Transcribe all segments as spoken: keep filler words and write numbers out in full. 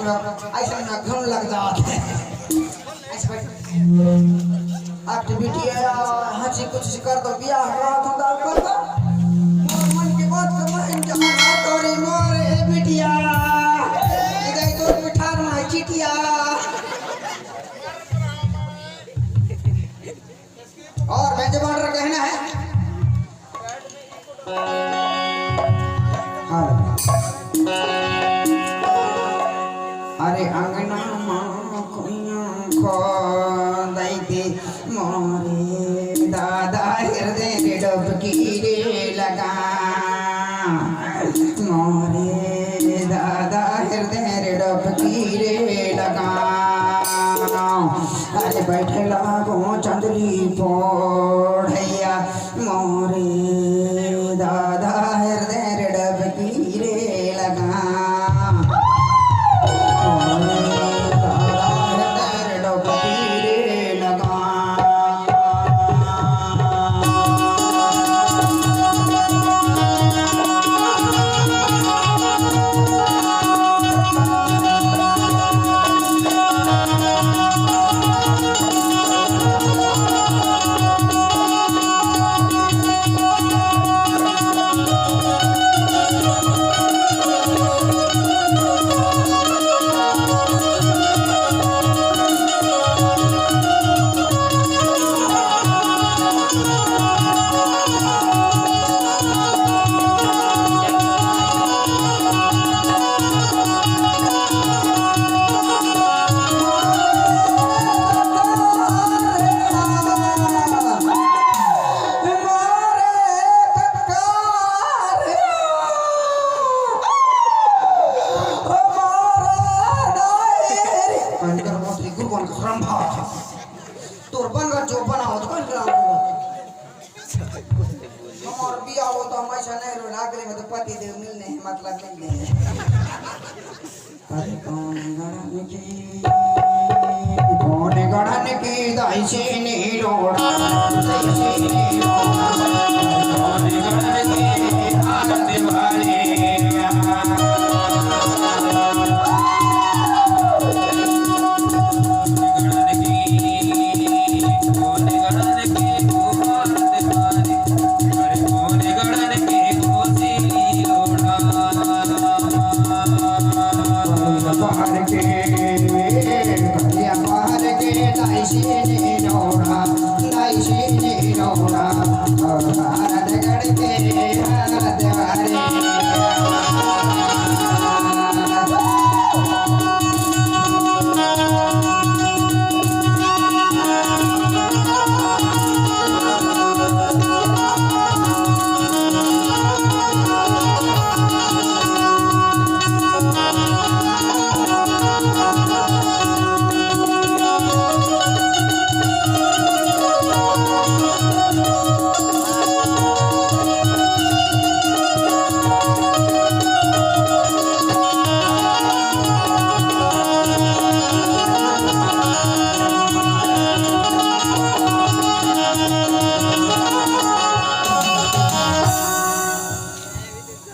अइसे में घुन लग जात हे। अइसे बैठ। अब तो बिटिया, हाँ जी, कुछ कर दो, बियाह करा दो, दाऊ कर दो। मोर मन के बात कर, मैं इनके हाथ तोरी मोर, ए बिटिया। इधर तो बिठा रहा है चिटिया। और मैं जब order कहना है। हाँ। अरे अंगना माँ कुइयाँ को दई दे मोरे दादा हृदय रे डुबकी रे लगा। मोरे दादा हृदय रे डुबकी रे लगा। अरे बैठे लागो चंदली पोढ़ैया। मोरे दादा हृदय रे डुबकी रे लगा। मोरे दादा हृदय रे डुबकी रे लगा। तोर बन का जो बनाओ तो कौन करा? हमार बियाह हो तो हम ऐसा नहीं रो, अगले में तो पति देव मिलने हैं, मतलब मिलने हैं। अरे कौन गढ़न की, कौन गढ़न की दाई से नी लोड़ा, दाई से नी लोड़ा, कौन गढ़न की हाथ वाली।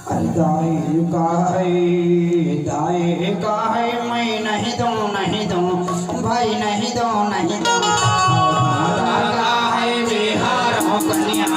अरे दाई का है, दाई का है, मैं नहीं दूं, नहीं दूं, भाई नहीं दूं, नहीं दूं। दादा का है बिहार हो कन्या।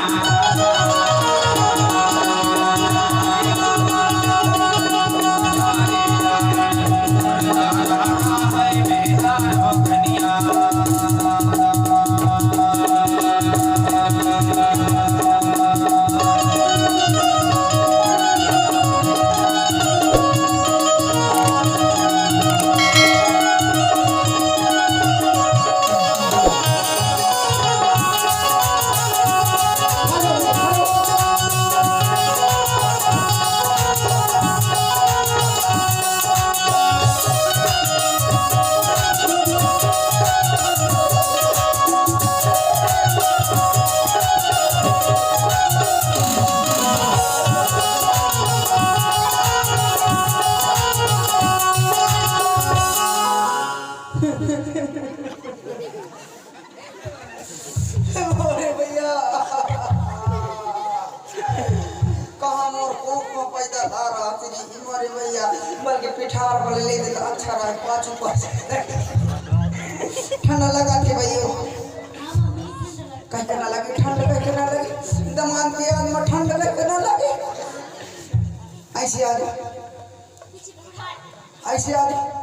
आ रात्रि इमरे भैया, बल्कि पिठार वाले ले देता अच्छा रहा, पाछू पाछू। ठंडा लगा थे भैया। कह के ना लगे ठंड, कह के ना लगे। दमांद के याद में ठंड कह के ना लगे। ऐसे आ जा, ऐसे आ जा।